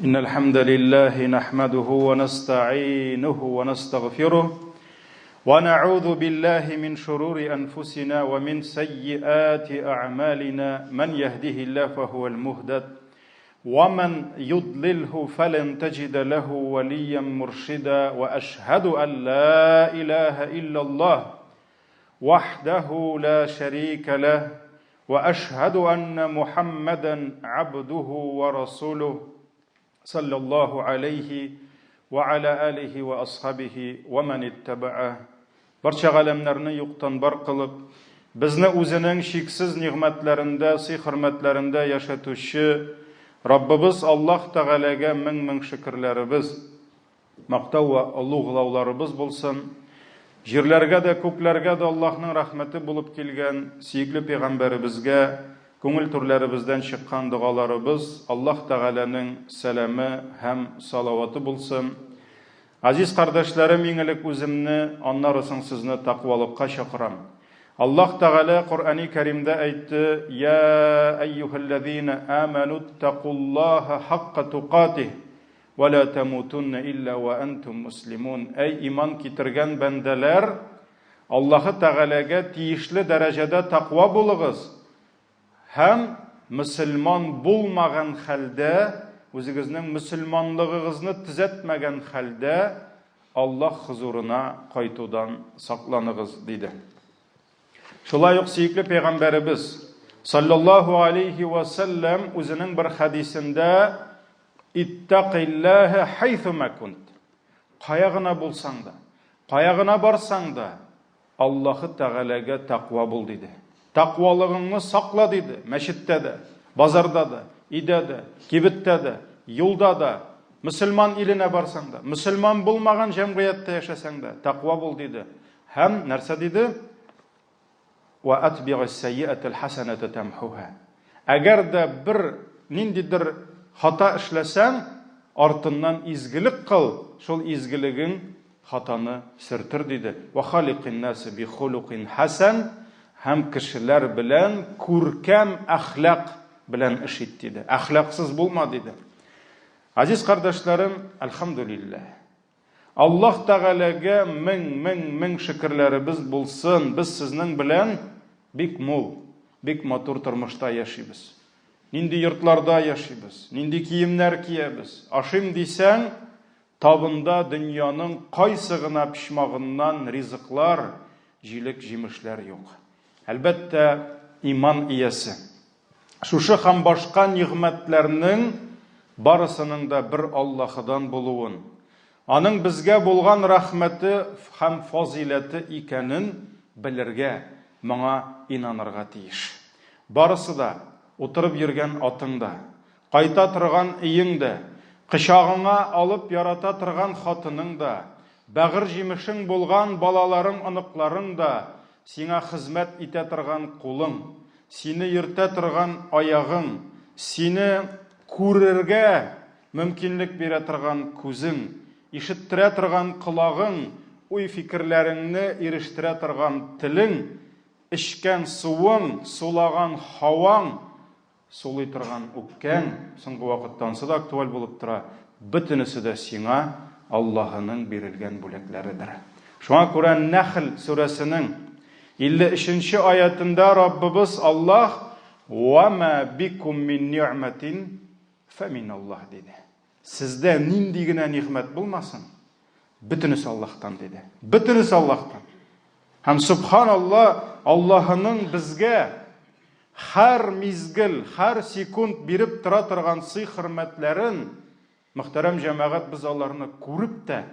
إن الحمد لله نحمده ونستعينه ونستغفره ونعوذ بالله من شرور أنفسنا ومن سيئات أعمالنا من يهده الله فهو المهدد ومن يضلله فلن تجد له وليا مرشدا وأشهد أن لا إله إلا الله وحده لا شريك له وأشهد أن محمدا عبده ورسوله صلى الله عليه وعلى آله وأصحابه ومن اتبعه Барча галәмнәрне юктан бар кылып, безне үзенең чиксез нигъмәтләрендә, сый-хөрмәтләрендә яшәтүче Раббыбыз Аллаһ Тәгаләгә мең-мең шөкерләребез, мактау вә олуглауларыбыз булсын. Җирләргә дә, күкләргә дә Аллаһның рәхмәте булып килгән сөекле пәйгамбәребезгә күңел түрләребездән чыккан догаларыбыз, Аллаһ Тәгаләнең сәламе һәм салаваты булсын. Газиз кардәшләрем, иң элек үземне, аннары соң сезне тәкъвалыкка чакырам. Аллаһ Тәгалә Коръәни Кәримдә әйтте, Я әйюһәлләзина амәнү ттәкуллаһа хакка тукатиһ, вә лә тәмутунна илля вә әнтум муслимун. Әй иман китергән бәндәләр, Аллаһы Тәгаләгә тиешле дәрәҗәдә тәкъва булыгыз һәм мөселман булмаган хәлдә, үзегезнең мөселманлыгыгызны төзәтмәгән хәлдә Аллаһ хозурына кайтудан сакланыгыз, диде. Шулай ук сөекле пәйгамбәребез саллаллаһу алейхи ва сәлләм үзенең бер хәдисендә Иттакиллаһа хайсума кунт. Кая гына булсаң да, кая гына барсаң да, Аллаһы Тәгаләгә тәкъва бул диде. Тәкъвалыгыңны сакла диде, мәчеттә дә, базарда да, өйдә дә, кибеттә дә, юлда да, мөселман иленә барсаң да, мөселман булмаган җәмгыятьтә яшәсәң дә, тәкъва бул диде. Һәм нәрсә диде? Ва атбигыс сайиатал хасаната тамхуха. Әгәр дә бер ниндидер хата эшләсәң, артыннан изгелек кыл, шул изгелегең хатаны сөртер, диде. Ва халикин насе би хулукин хасан, һәм кешеләр белән күркәм әхлак белән эш ит, диде. Әхлаксыз булма, диде. Азиз кардәшләрем, әлхәмдүлилләһ. Аллаһ Тәгаләгә мең, мең, мең шөкерләребез булсын, без сезнең белән бик мул, бик матур тормышта яшибез. Нинди йортларда яшибез, нинди киемнәр киябез. Ашыйм дисәң, табында дөньяның кайсы гына почмагыннан ризыклар, җилек-җимешләр юк. Әлбәттә, иман иясе. Шушы һәм башка нигъмәтләрнең барысының да бер Аллаһыдан булуын, Аның безгә булган рәхмәте һәм фазыйләте икәнен белергә, моңа инанырга тиеш. Барысы да, утырып йөргән атың да, кайта торган өең дә, кочагыңа алып ярата торган хатының да, бәгырь җимешең булган балаларың-оныкларың да, сиңа хезмәт итә торган кулың, Сине йөртә торган аягың, сине күрергә мөмкинлек бирә торган күзең, ишеттерә торган колагың, уй-фикерләреңне ирештерә торган телең, эчкән суың, сулаган һаваң, сулый торган үпкәң, соңгы вакытта ансы да актуаль булып тора, бөтенесе дә сиңа Аллаһының бирелгән бүләкләредер. Шуңа күрә Нәхл сүрәсенең 53 нче аятында Раббыбыз Аллаһ Ва ма бикум мин ни'мәтин фә мин Аллаһ диде. Сездә нинди генә нигъмәт булмасын, бөтенесе Аллаһтан диде. Бөтенесе Аллаһтан. Һәм субханалла, Аллаһының безгә һәр мизгел, һәр секунд биреп тора торган сый-хөрмәтләрен Мөхтәрәм җәмәгать, без аларны күреп тә,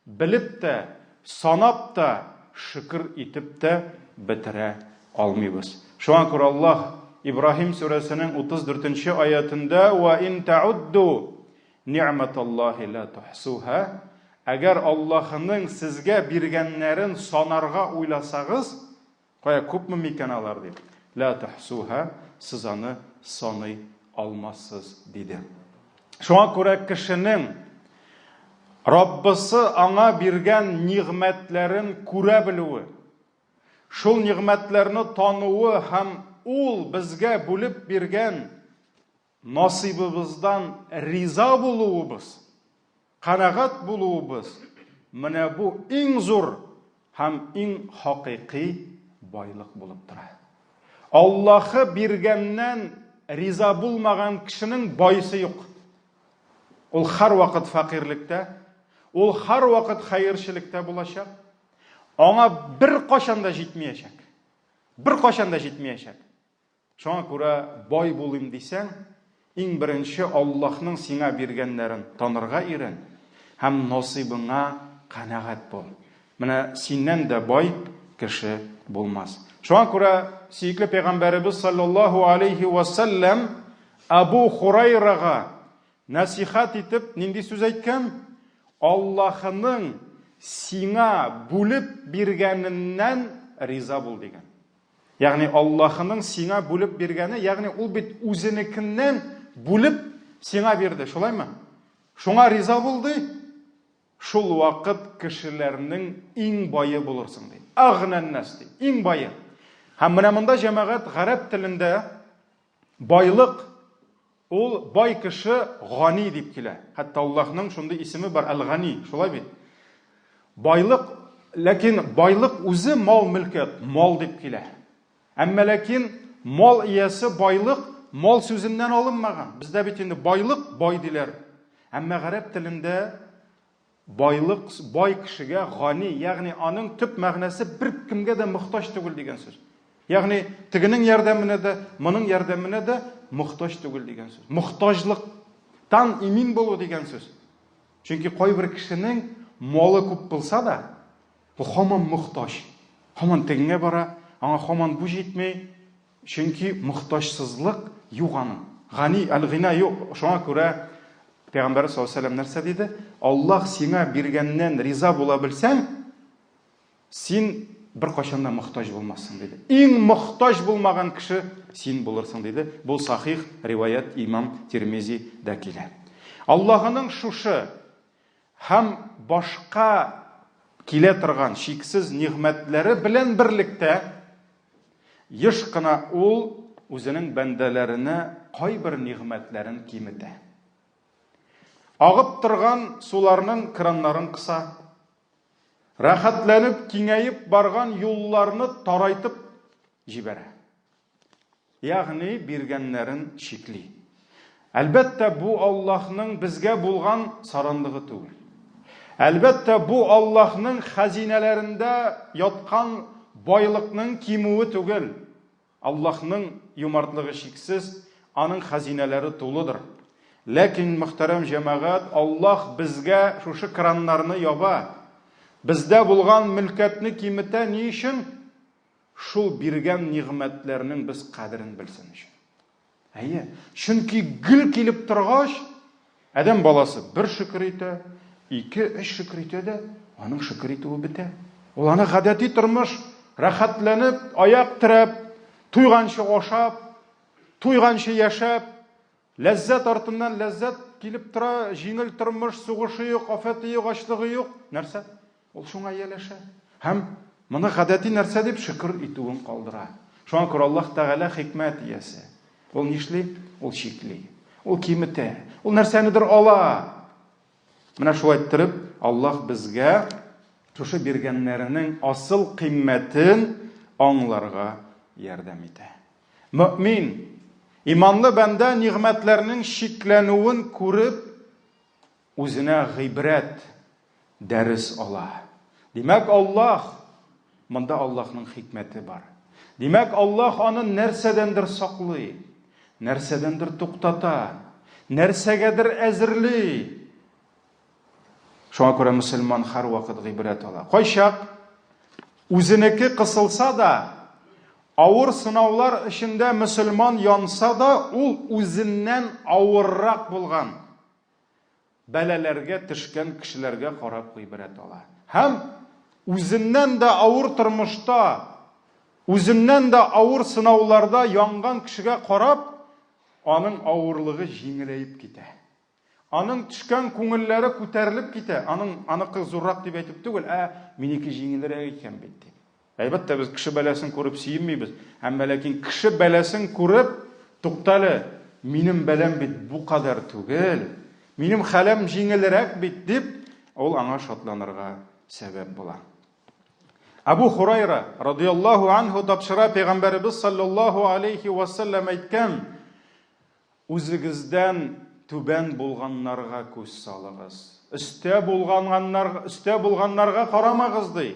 белеп тә, санап та, шөкер итеп тә бетерә алмыйбыз. Шуңа күрә Аллаһ Ибраһим сүрәсенең 34 нче аятендә Ва ин таудду ни'маталлаһи ла тухсуха Әгәр Аллаһының сезгә биргәннәрен санарга уйласагыз, Кая, күпме микән алар, дип. Лә төхсуһа, сез аны саный алмассыз, диде. Шуңа күрә кешенең Раббысы аңа биргән нигъмәтләрен күрә белүе, шул нигъмәтләрне тануы һәм ул безгә бүлеп биргән насыйбыбыздан риза булуыбыз, канәгать булуыбыз, менә бу иң зур һәм иң хакыйкый байлык булып тора. Аллаһы биргәннән риза булмаган кешенең байысы юк. Ул һәрвакыт фәкыйрьлектә, ул һәрвакыт хәерчелектә булачак. Аңа беркайчан да җитмиячәк. Беркайчан да җитмиячәк. Шуңа күрә бай булыйм дисәң, иң беренче Аллаһның сиңа биргәннәрен танырга өйрән һәм насыйбыңа канәгать бул. Менә синнән дә бай кеше булмас. Шуңа күрә сөекле пәйгамбәребез саллаллаһу алейхи ва саллям Абу Хурайрага нәсихәт итеп нинди сүз әйткән? Аллаһының сиңа бүлеп биргәненнән риза бул дигән. Ягъни Аллаһының сиңа бүлеп биргәне, ягъни ул бит үзенекеннән бүлеп сиңа бирде, шулаймы? Шуңа риза бул ди. Шул вакыт кешеләрнең иң бае булырсың ди. Агнәннәс ди, иң бае. Һәм менә монда җәмәгать гарәп телендә байлык ул бай кеше гани дип килә. Хәтта Аллаһның шундый исеме бар, Әл-Гани, шулай бит? Байлык, ләкин байлык үзе мал мөлкәт, мал дип килә. Әмма ләкин мал иясе байлык мал сүзеннән алынмаган. Бездә бит инде байлык бай диләр. Әмма гарәп телендә байлык бай кешегә гани, ягъни аның төп мәгънәсе беркемгә дә мохтаҗ түгел дигән сүз. Ягъни тегенең ярдәменә дә, моның ярдәменә дә мохтаҗ түгел дигән сүз. Мохтаҗлыктан имин булу дигән сүз. Чөнки кайбер кешенең малы күп булса да, Ул һаман мохтаҗ. Һаман тегеңә бара, аңа һаман бу җитми. Чөнки мохтаҗсызлык юк аның. Гани, әл-гина юк. Шуңа күрә Пәйгамбәр саллаллаһу алейһи вәсәлләм нәрсә диде? Аллаһ сиңа биргәннән риза була белсәң, син беркайчан да мохтаҗ булмассың, диде. Иң мохтаҗ булмаган кеше син булырсың, диде. Бу сахих риваять имам Тирмизи дә килә. Аллаһының шушы Һәм башка килә торган чиксез нигъмәтләре белән берлектә, еш кына ул үзенең бәндәләренә кайбер нигъмәтләрен киметә. Агып торган суларның краннарын кыса, рәхәтләнеп киңәеп барган юлларны тарайтып җибәрә. Ягъни биргәннәрен чикли. Әлбәттә, бу Аллаһның безгә булган саранлыгы түгел. Әлбәттә, бу Аллаһның хәзинәләрендә яткан байлыкның кимүе түгел. Аллаһның юмартлыгы чиксез, аның хәзинәләре тулыдыр. Ләкин, мөхтәрәм җәмәгать, Аллаһ безгә шушы краннарны яба. Бездә булган мөлкәтне киметә ни өчен? Шул биргән нигъмәтләрнең без кадерен белсен өчен. Әйе, чөнки гел килеп торгач, адәм баласы бер шөкер итә, ике, өч шөкер итә дә, аның шөкер итүе бетә. Ул аны гадәти тормыш, рәхәтләнеп, аяк терәп, туйганчы ашап, туйганчы яшәп, ләззәт артыннан ләззәт килеп тора, җиңел тормыш, сугышы юк, афәте юк, ачлыгы юк. Нәрсә? Ул шуңа ияләшә. Һәм моны гадәти нәрсә дип шөкер итүен калдыра. Шуңа күрә Аллаһ Тәгалә хикмәт иясе. Ул нишли? Ул чикли. Ул киметә. Ул нәрсәнедер ала. Менә шулай иттереп, Аллаһ безгә шушы биргәннәренең асыл кыйммәтен аңларга ярдәм итә. Мөмин, иманлы бәндә нигъмәтләрнең чикләнүен күреп, үзенә гыйбрәт, дәрес ала. Димәк, Аллаһ, монда Аллаһның хикмәте бар. Димәк, Аллаһ аны нәрсәдәндер саклый, нәрсәдәндер туктата, нәрсәгәдер әзерли. Шуңа күрә мөселман һәрвакыт гыйбрәт ала. Кайчак үзенеке кысылса да, авыр сынаулар эчендә мөселман янса да, ул үзеннән авыррак булган бәлаләргә төшкән кешеләргә карап гыйбрәт ала. Һәм үзеннән дә авыр тормышта, үзеннән дә авыр сынауларда янган кешегә карап, аның авырлыгы җиңеләеп китә. Аның төшкән күңелләре күтәрелеп китә. Аның аныкы зуррак дип әйтеп түгел, ә минеке җиңелрәк икән бит дип. Әлбәттә, без кеше бәласен күреп сөенмибез. Әмма ләкин кеше бәласен күреп, туктале, минем бәлам бит бу кадәр түгел, минем хәлем җиңелрәк бит, дип, ул аңа шатланырга сәбәп була. Әбу Хурайра радияллаһу анһу тапшыра, пәйгамбәребез саллаллаһу алейхи ва саллям әйткән, Үзегездән түбән булганнарга күз салыгыз. Өстә булганнар, өстә булганнарга карамагыз, ди.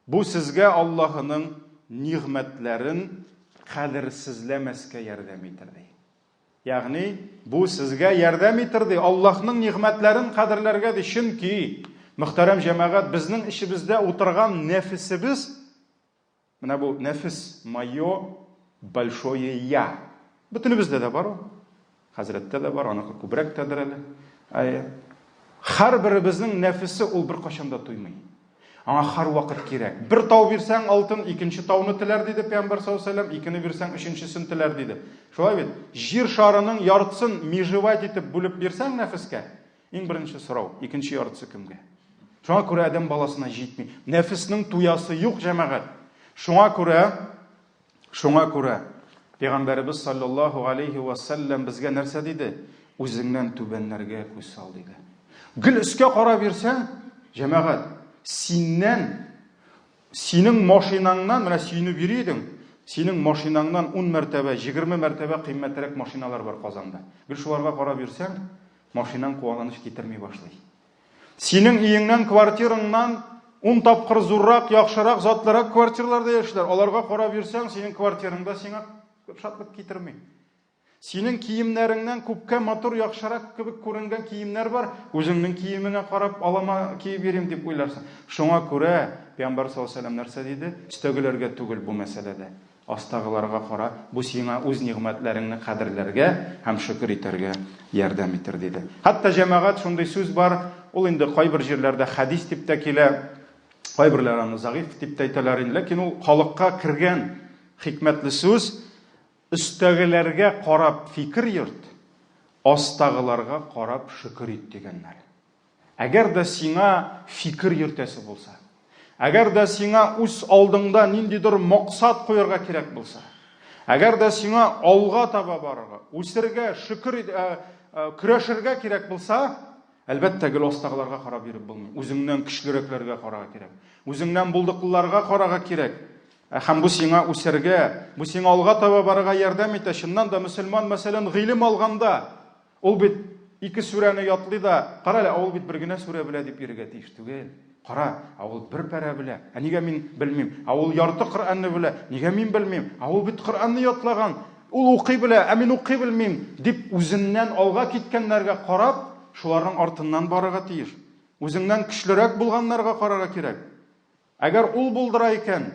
Бу сезгә Аллаһының нигъмәтләрен кадерсезләмәскә ярдәм итер, ди. Ягъни, бу сезгә ярдәм итер, ди, Аллаһның нигъмәтләрен кадерләргә, ди. Чөнки, мөхтәрәм җәмәгать, безнең эчебездә утырган нәфесебез Менә бу нәфес мое большое я. Бөтенебездә дә бар ул. Хәзрәттә дә бар, аныкы күбрәк тәдер әле. Әйе. Һәрберебезнең нәфесе ул беркайчан да туймый. Аңа һәрвакыт кирәк. Бер тау бирсәң, алтын, икенче тауны теләр, диде Пәйгамбәр саллаллаһу алейһи вәсәлләм, икене бирсәң, өченчесен теләр, диде. Шулай бит? Җир шарының яртысын межевать итеп бүлеп бирсәң нәфескә, Иң беренче сорау, икенче яртысы кемгә? Шуңа күрә адәм баласына җитми. Нәфеснең туясы юк, җәмәгать. Шуңа күрә, шуңа күрә Пәйгамбәребез саллаллаһу алейхи ва саллям безгә нәрсә диде? Үзеңнән түбәннәргә күз сал диде. Гел өскә карап йөрсәң, җәмәгать, синнән синең машинаңнан, менә сөенеп йөри идең, синең машинаңнан 10 мәртәбә, 20 мәртәбә кыйммәтрәк машиналар бар Казанда. Гел шуларга карап йөрсәң, Машинаң куаныч китерми башлый. Синең өеңнән, квартираңнан ун тапкыр зуррак, яхшырак, затлырак квартирларда яшиләр. Аларга карап йөрсәң, синең квартираңда сиңа шатлык китерми. Синең киемнәреңнән күпкә матур, яхшырак кебек күренгән киемнәр бар. Үзеңнең киемеңә карап, алама киеп йөрим дип уйларсың. Шуңа күрә Пәйгамбәр саллаллаһу алейһи ва сәлләм нәрсә диде? Өстәгеләргә түгел бу мәсьәләдә. Астагыларга кара, бу сиңа үз нигъмәтләреңне кадерләргә һәм шөкер итәргә ярдәм итер, диде. Хәтта, җәмәгать, шундый сүз бар, ул инде кайбер җирләрдә хәдис дип тә килә, кайберләр аны зәгыйфь дип тә әйтәләр инде, ләкин ул халыкка кергән хикмәтле сүз, өстәгеләргә карап фикер йөрт, астагыларга карап шөкер ит, дигәннәр. Әгәр дә сиңа фикер йөртәсе булса, әгәр дә сиңа үз алдыңда ниндидер максат куярга кирәк булса, әгәр дә сиңа алга таба барырга, үсергә, шөкер э, э, көрәшергә кирәк булса, әлбәттә, гел астагыларга карап йөреп булмый. Үзеңнән көчлерәкләргә карарга кирәк. Үзеңнән булдыклыларга карарга кирәк. Ә һәм бу сиңа үсәргә, бу сиңа алга таба барырга ярдәм итә. Чыннан да мөселман, мәсәлән, гыйлем алганда, Ул бит ике сүрәне ятлый да, кара әле, ә ул бит бер генә сүрә белә дип йөрергә тиеш түгел. Кара, ә ул бер пәрә белә. Ә нигә мин белмим? Ә ул ярты Коръәнне белә. Нигә мин белмим? Ә ул бит Коръәнне ятлаган. Ул укый белә, ә мин укый белмим, дип үзеннән алга киткәннәргә карап, шуларның артыннан барырга тиеш. Үзеңнән көчлерәк булганнарга карарга кирәк. Әгәр ул булдыра икән,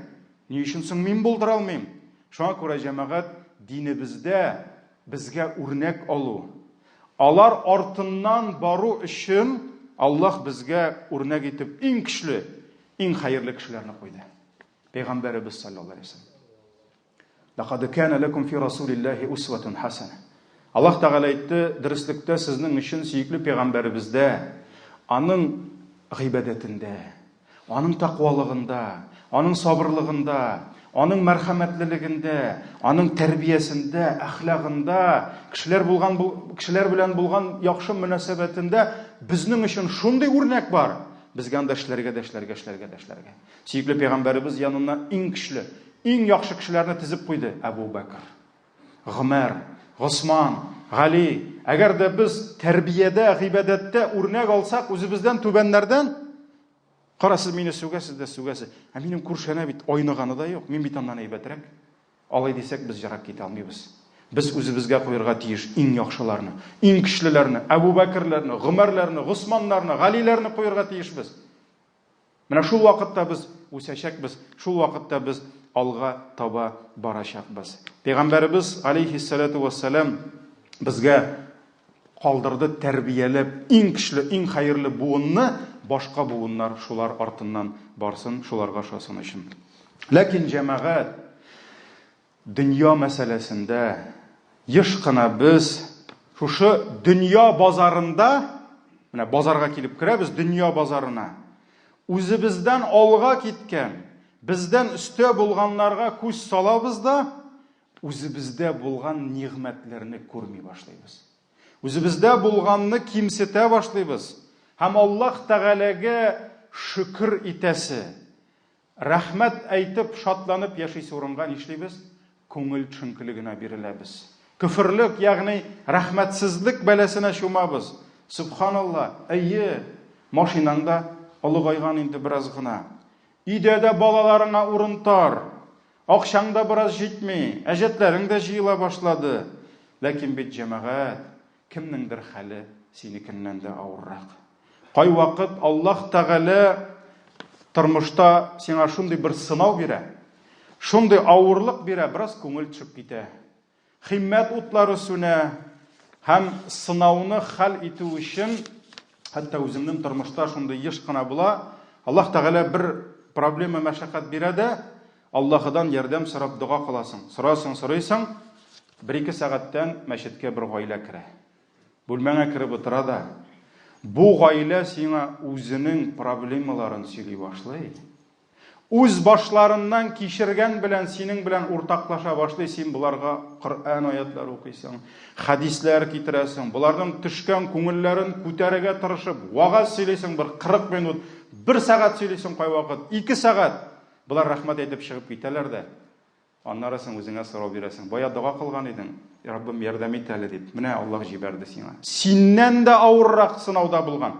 ни өчен соң мин булдыра алмыйм? Шуңа күрә, җәмәгать, динебездә безгә үрнәк алу, алар артыннан бару өчен Аллаһ безгә үрнәк итеп иң көчле, иң хәерле кешеләрне куйды. Пәйгамбәребез саллаллаһу алейһи вәсәлләм. Ләкад кана ләкум фи расулиллаһи усватун хасана. Аллаһ Тәгалә әйтте, дөреслектә сезнең өчен сөекле пәйгамбәребездә, аның гыйбадәтендә, аның тәкъвалыгында, аның сабырлыгында, аның мәрхәмәтлелегендә, аның тәрбиясендә, әхлагында, кешеләр булган кешеләр белән булган яхшы мөнәсәбәтендә безнең өчен шундый үрнәк бар. Безгә анда эшләргә дә эшләргә, эшләргә дә эшләргә. Сөекле пәйгамбәребез янына иң көчле, иң яхшы кешеләрне тезеп куйды. Әбу Бәкр, Гомәр, Госман, Гали. Әгәр дә без тәрбиядә, гыйбадәттә үрнәк алсак, үзебездән түбәннәрдән, кара, сез мине сүгәсез дә сүгәсез. Ә минем күршәнә бит айныганы да юк, мин бит аннан әйбәтрәк. Алай дисәк, без ерак китә алмыйбыз. Без үзебезгә куерга тиеш иң яхшыларны, иң көчлеләрне, Әбу Бәкерләрне, Гомәрләрне, Госманнарны, Галиләрне куерга тиешбез. Менә шул вакытта без үсәчәкбез, шул вакытта без алга таба барачакбыз. Пәйгамбәребез алейхиссалату вассалам безгә калдырды тәрбияләп иң көчле, иң хәерле буынны, башка буыннар шулар артыннан барсын, шуларга ошасын өчен. Ләкин җәмәгать Дөнья мәсьәләсендә еш кына без шушы дөнья базарында, менә базарга килеп керәбез, дөнья базарына, үзебездән алга киткән, бездән өстә булганнарга күз салабыз да, Үзебездә булган нигъмәтләрне күрми башлыйбыз. Үзебездә булганны кимсетә башлыйбыз. Һәм Аллаһ Тәгаләгә шөкер итәсе, рәхмәт әйтеп, шатланып яшисе урынга нишлибез? Күңел төшенкелегенә биреләбез. Көферлек, ягъни рәхмәтсезлек бәласенә чумабыз. Сөбханалла, әйе, машинаң да олыгайган инде бераз гына. Өйдә дә балаларыңа урын тар. Акчаң да бераз җитми, әҗәтләрең дә җыела башлады. Ләкин бит, җәмәгать, кемнеңдер хәле синекеннән дә авыррак. Кайвакыт Аллаһ Тәгалә тормышта сиңа шундый бер сынау бирә, шундый авырлык бирә, бераз күңел төшеп китә. Химмәт утлары сүнә һәм сынауны хәл итү өчен, хәтта үземнең тормышта шундый еш кына була, Аллаһ Тәгалә бер проблема, мәшәкать бирә дә, Аллаһыдан ярдәм сорап дога кыласың. Сорасың, сорыйсың, бер-ике сәгатьтән мәчеткә бер гаилә керә. Бүлмәңә кереп утыра да, бу гаилә сиңа үзенең проблемаларын сөйли башлый. Үз башларыннан кичергән белән синең белән уртаклаша башлый, син боларга Коръән аятлары укыйсың, хәдисләр китерәсең, боларның төшкән күңелләрен күтәрергә тырышып, вәгазь сөйлисең бер 40 минут, бер сәгать сөйлисең кайвакыт, ике сәгать. Болар рәхмәт әйтеп чыгып китәләр дә, Аннары соң үзеңә сорау бирәсең. Бая дога кылган идең, Раббым, ярдәм ит әле дип. Менә Аллаһ җибәрде сиңа. Синнән дә авыррак сынауда булган.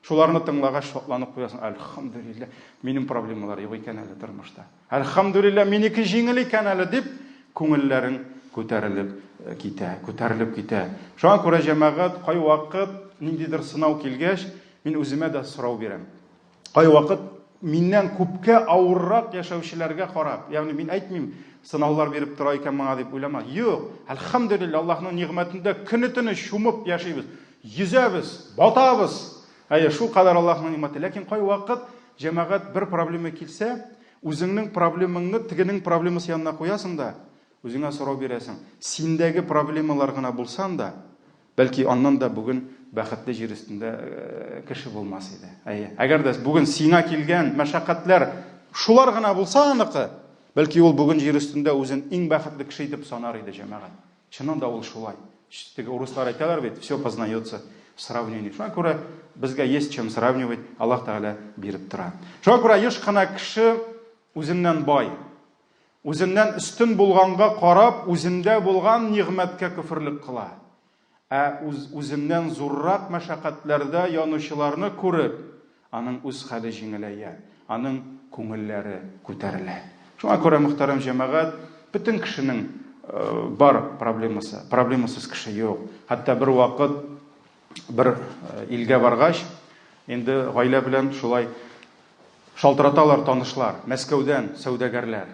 Шуларны тыңлагач, шатланып куясың. Әлхәмдүлилләһ, минем проблемалар юк икән әле тормышта. Әлхәмдүлилләһ, минеке җиңел икән әле дип, күңелләрең күтәрелеп э, китә, күтәрелеп китә. Шуңа күрә җәмәгать кайвакыт ниндидер сынау килгәч, мин үземә дә сорау бирәм. Кайвакыт миннән күпкә авыррак яшәүчеләргә карап, ягъни мин әйтмим, сынаулар биреп тора икән моңа дип уйлама. Юк, әлхәмдүлилләһ, Аллаһның нигъмәтендә көне-төне чумып яшибез, йөзәбез, батабыз. Әйе, шул кадәр Аллаһның нигъмәте. Ләкин кайвакыт җәмәгать бер проблема килсә, үзеңнең проблемаңны тегенең проблемасы янына куясың да, үзеңә сорау бирәсең. Синдәге проблемалар гына булсан да, Бәлки, аннан да бүген бәхетле җир өстендә кеше булмас иде. Әйе. Әгәр дә бүген сиңа килгән мәшәкатьләр шулар гына булса аныкы, бәлки ул бүген җир өстендә үзен иң бәхетле кеше итеп санар иде, җәмәгать. Чыннан да ул шулай. Теге урыслар әйтәләр бит, все познается в сравнении. Шуңа күрә безгә есть чем сравнивать, Аллаһ Тәгалә биреп тора. Шуңа күрә еш кына кеше үзеннән бай, Үзеннән өстен булганга карап, үзендә булган нигъмәткә көферлек кыла. Ә үз үзеннән зуррак мәшәкатьләрдә янучыларны күреп, аның үз хәле җиңеләя, аның күңелләре күтәрелә. Шуңа күрә, мөхтәрәм җәмәгать, бөтен кешенең бар проблемасы, проблемасыз кеше юк. Хәтта бервакыт бер илгә баргач, инде гаилә белән шулай шалтыраталар танышлар, Мәскәүдән сәүдәгәрләр.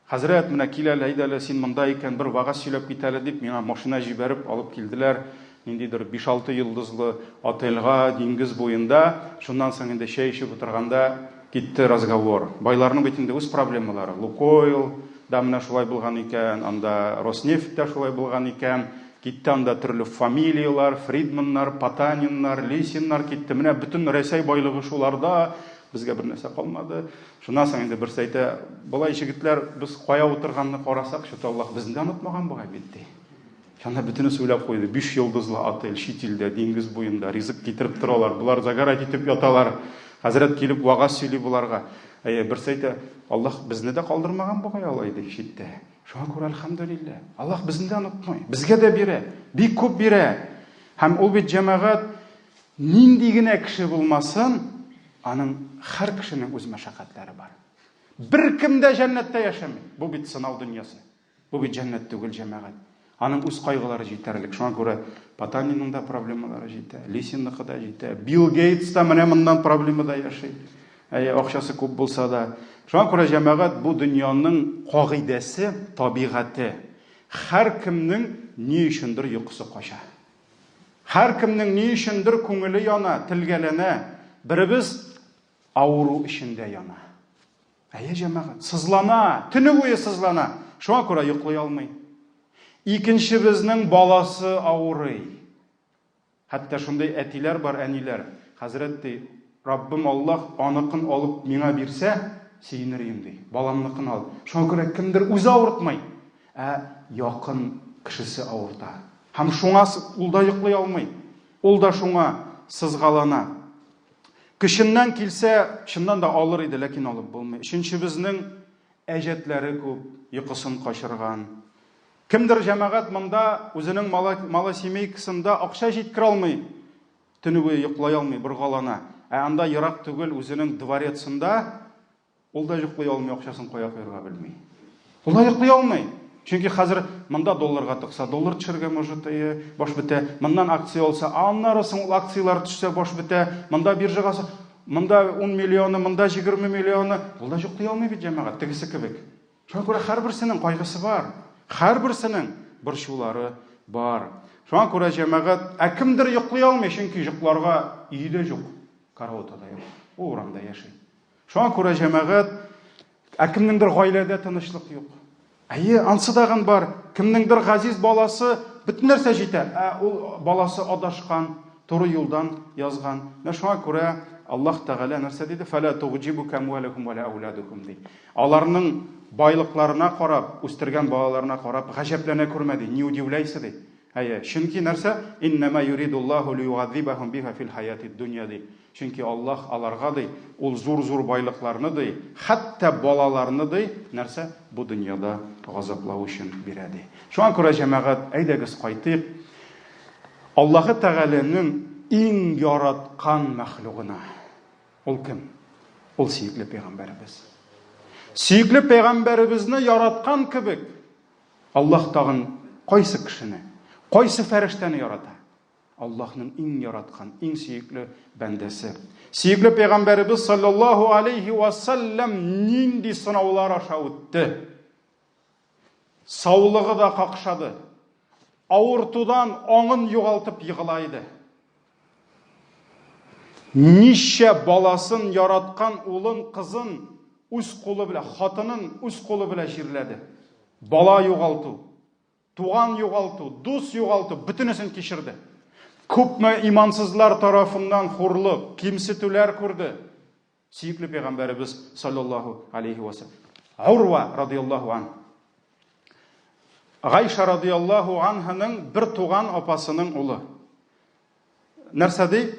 Хәзрәт, менә кил әле, әйдә әле, син монда икән, бер вәгазь сөйләп кит әле, дип, миңа машина җибәреп алып килделәр. Ниндидер биш-алты йолдызлы отельга, диңгез буенда. Шуннан соң инде чәй эчеп утырганда китте разговор. Байларның бит инде үз проблемалары. Лукойл да менә шулай булган икән, анда Роснефть тә шулай булган икән. Китте анда төрле фамилияләр, Фридманнар, Потаниннар, Лисиннар китте. Менә бөтен Рәсәй байлыгы шуларда, безгә бер нәрсә калмады. Шуннан соң инде берсе әйтә, болай җегетләр, без кая утырганны карасак, что-то Аллаһ безне дә онытмаган бугай бит, ди. Шунда бөтенесе уйлап куйды, биш йолдызлы отель, чит илдә, диңгез буенда, ризык китереп торалар, болар загорать итеп яталар. Хәзрәт килеп вәгазь сөйли боларга. Әйе, берсе әйтә, Аллаһ безне дә калдырмаган бугай алай, ди, читтә. Шуңа күрә, әлхәмдүлилләһ, Аллаһ безне дә онытмый, безгә дә бирә, бик күп бирә. Һәм ул бит җәмәгать нинди генә кеше булмасын, аның һәр кешенең үз мәшәкатьләре бар. Беркем дә җәннәттә яшәми. Бу бит сынау дөньясы. Бу бит җәннәт түгел, җәмәгать. Аның үз кайгылары җитәрлек. Шуңа күрә Потанинның да проблемалары җитә, Лисинныкы да җитә, Билл Гейтс та менә моннан проблемада яши. Әйе, акчасы күп булса да. Шуңа күрә, җәмәгать, бу дөньяның кагыйдәсе, табигате. Һәркемнең ни өчендер йокысы кача. Һәркемнең ни өчендер күңеле яна, телгәләнә. Беребез авыру эчендә яна. Әйе, җәмәгать, сызлана, төне буе сызлана. Шуңа күрә йоклый алмый. Икенчебезнең баласы авырый. Хәтта шундый әтиләр бар, әниләр, хәзрәт ди, Раббым Аллаһ аныкын алып миңа бирсә, сөенер идем, ди. Баламныкын алып. Шуңа күрә кемдер үзе авыртмый. Ә якын кешесе авырта. Һәм шуңа ул да йоклый алмый. Ул да шуңа сызгалана. Көченнән килсә, чыннан да алыр иде, ләкин алып булмый. Өченчебезнең әҗәтләре күп, йокысын качырган. Кемдер җәмәгать монда үзенең малосемейкасында акча җиткерә алмый, төне буе йоклый алмый, боргалана. Ә анда ерак түгел үзенең дворецында Ул да йоклый алмый, акчасын кая куярга белми. Ул да йоклый алмый. Чөнки хәзер монда долларга тыкса, доллар төшәргә может, әйе, баш бетә. Моннан акция алса, аннары соң ул акцияләр төшсә, баш бетә. Монда биржага, монда 10 миллионы, монда 20 миллионы. Ул да йоклый алмый бит, җәмәгать, тегесе кебек. Шуңа күрә һәрберсенең кайгысы бар. Һәрберсенең борчулары бар. Шуңа күрә җәмәгать, ә кемдер йоклый алмый, чөнки йокларга өе дә юк, караваты да юк. Ул урамда яши. Шуңа күрә җәмәгать, ә кемнеңдер гаиләдә тынычлык юк. Әйе, ансы тагын бар. Кемнеңдер газиз баласы бөтен нәрсә җитә, ә ул баласы адашкан, туры юлдан язган. Менә шуңа күрә Аллаһ Тәгалә нәрсә диде? Фәлә тугҗибука амвалухум вәлә әүладухум ди. Аларның байлыкларына карап, үстергән балаларына карап гаҗәпләнә күрмә ди, не удивляйся ди. Әйе, чөнки нәрсә? Иннәмә юридуллаһу лиюгаззибахум биха фил хаятид дөнья ди. Чөнки Аллаһ аларга ди, ул зур-зур байлыкларны ди, хәтта балаларны ди, нәрсә? Бу дөньяда газаплау өчен бирә ди. Шуңа күрә, җәмәгать, әйдәгез кайтыйк Аллаһы Тәгаләнең иң яраткан мәхлугына. Ул кем? Ул сөекле пәйгамбәребез. Сөекле пәйгамбәребезне яраткан кебек, Аллаһ тагын кайсы кешене, кайсы фәрештәне ярата? Аллаһның иң яраткан, иң сөекле бәндәсе. Сөекле пәйгамбәребез саллаллаһу алейхи ва саллям нинди сынаулар аша үтте? Саулыгы да какшады. Авыртудан аңын югалтып егыла иде. Ничә баласын яраткан улын, кызын үз кулы белән, хатынын үз кулы белән җирләде. Бала югалту, туган югалту, дус югалту, бөтенесен кичерде. Күпме имансызлар тарафыннан хурлык, кимсетүләр күрде. Сөекле пәйгамбәребез саллаллаһу алейхи ва саллям. Урва радияллаһу ан. Гайша радияллаһу анһаның бер туган апасының улы. Нәрсә ди?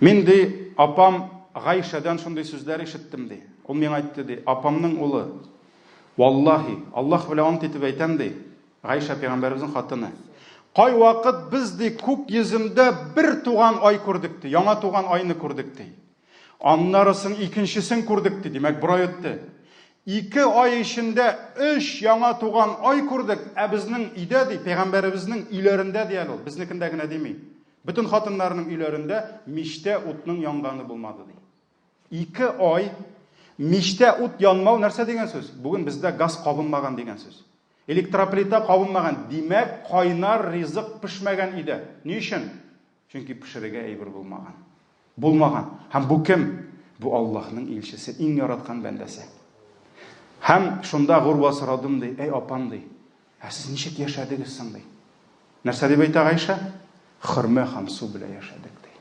Мин ди, апам Гайшәдән шундый сүзләр ишеттем ди. Ул миңа әйтте ди, апамның улы. Валлаһи, Аллаһ белән ант итеп әйтәм ди. Гайшә пәйгамбәребезнең хатыны. Кай вакыт без ди күк йөзендә бер туган ай күрдек ди, яңа туган айны күрдек ди. Аннарысын икенчесен күрдек ди, димәк, бер ай үтте. Ике ай эчендә өч яңа туган ай күрдек, ә безнең өйдә ди, пәйгамбәребезнең өйләрендә ди әле ул, безнекендә генә дими. Бөтен хатыннарның өйләрендә мичтә утның янганы булмады ди. Ике ай мичтә ут янмау нәрсә дигән сүз? Бүген бездә газ кабынмаган дигән сүз. Электроплита кабынмаган, димәк, кайнар ризык пешмәгән өйдә. Ни өчен? Чөнки пешерергә әйбер булмаган. Булмаган. Һәм бу кем? Бу Аллаһның илчесе, иң яраткан бәндәсе. Һәм шунда Гурва сорадым ди, әй апам ди, ә сез ничек яшәдегез соң ди. Нәрсә дип әйтә Гайшә? Хөрмә һәм су белән яшәдек ди.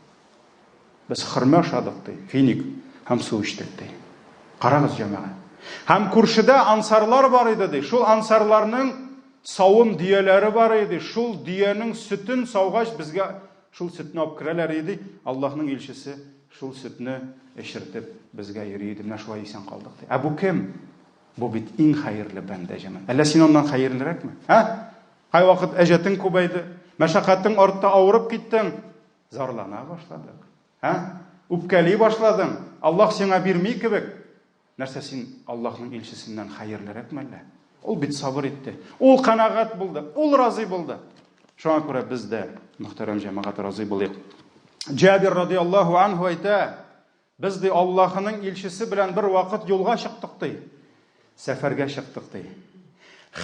Без хөрмә ашадык ди, финик һәм су эчтек ди. Карагыз, җәмәгать. Һәм күршедә ансарлар бар иде ди. Шул ансарларның савым дөяләре бар иде. Шул дөянең сөтен саугач безгә шул сөтне алып керәләр иде. Аллаһның илчесе шул сөтне эчертеп безгә йөри иде. Менә шулай исән калдык ди. Ә бу кем? Бу бит иң хәерле бәндә, җәмәгать. Әллә син аннан хәерлерәкме? Ә? Кайвакыт әҗәтең күбәйде, мәшәкатең артты, авырып киттең. Зарлана башладык. Ә? Үпкәли башладың. Аллаһ сиңа бирми кебек. Нәрсә син Аллаһның илчесеннән хәерлерәкме әллә? Ул бит сабыр итте. Ул канәгать булды. Ул разый булды. Шуңа күрә без дә, мөхтәрәм җәмәгать, разый булыйк. Җабир радиаллаһу анһу әйтә, без ди Аллаһының илчесе белән бер вакыт юлга чыктык ди. Сәфәргә чыктык ди.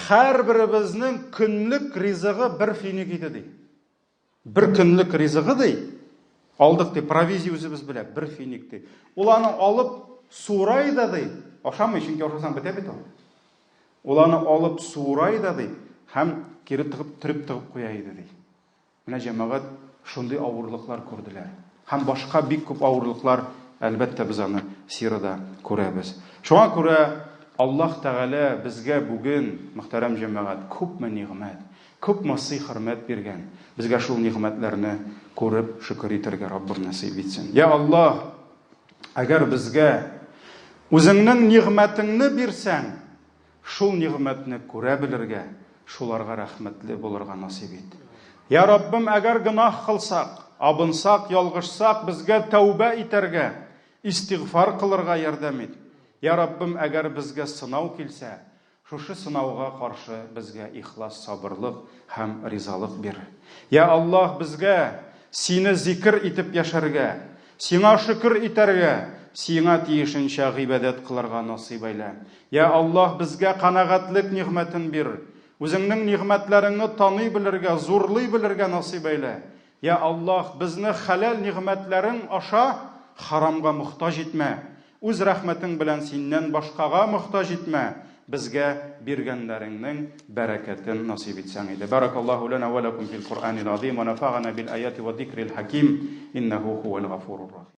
Һәрберебезнең көнлек ризыгы бер финик иде ди. Бер көнлек ризыгы ди, алдык ди, провизия үзебез белә, бер финик ди. Ул аны алып суырай да ди, ашамый, чөнки ашасаң бетә бит ул. Ул аны алып суырай да ди, һәм кире тыгып, төреп тыгып куя иде ди. Менә җәмәгать шундый авырлыклар күрделәр. Һәм башка бик күп авырлыклар, әлбәттә, без аны сирада күрәбез. Шуңа күрә Аллаһ Тәгалә безгә бүген, мөхтәрәм җәмәгать, күпме нигъмәт, күпме сый-хөрмәт биргән. Безгә шул нигъмәтләрне күреп шөкер итәргә Раббым насыйп итсен. Я Аллаһ, әгәр безгә Үзеңнең нигъмәтеңне бирсәң, шул нигъмәтне күрә белергә, шуларга рәхмәтле булырга насыйп ит. Я Раббым, әгәр гөнаһ кылсак, абынсак, ялгышсак, безгә тәүбә итәргә, истигъфар кылырга ярдәм ит. Я Раббым, әгәр безгә сынау килсә, шушы сынауга каршы безгә ихлас сабырлык һәм ризалык бир. Я Аллаһ, безгә Сине зикер итеп яшәргә, Сиңа шөкер итәргә, Сиңа тиешенчә гыйбадәт кылырга насыйп әйлә. Я Аллаһ, безгә канәгатьлек нигъмәтен бир. Үзеңнең нигъмәтләреңне таный белергә, зурлый белергә насыйп әйлә. Я Аллаһ, безне хәләл нигъмәтләрең аша харамга мохтаҗ итмә. Үз рәхмәтең белән синнән башкага мохтаҗ итмә, безгә биргәннәреңнең бәрәкәтен насыйп итсәң иде. Бәрәкаллаһу ләнә вә ләкүм фил Коръәнил азим вә нәфәгәнә бил аяти вә зикрил хәким, иннәһу һуәл гафурур рахим.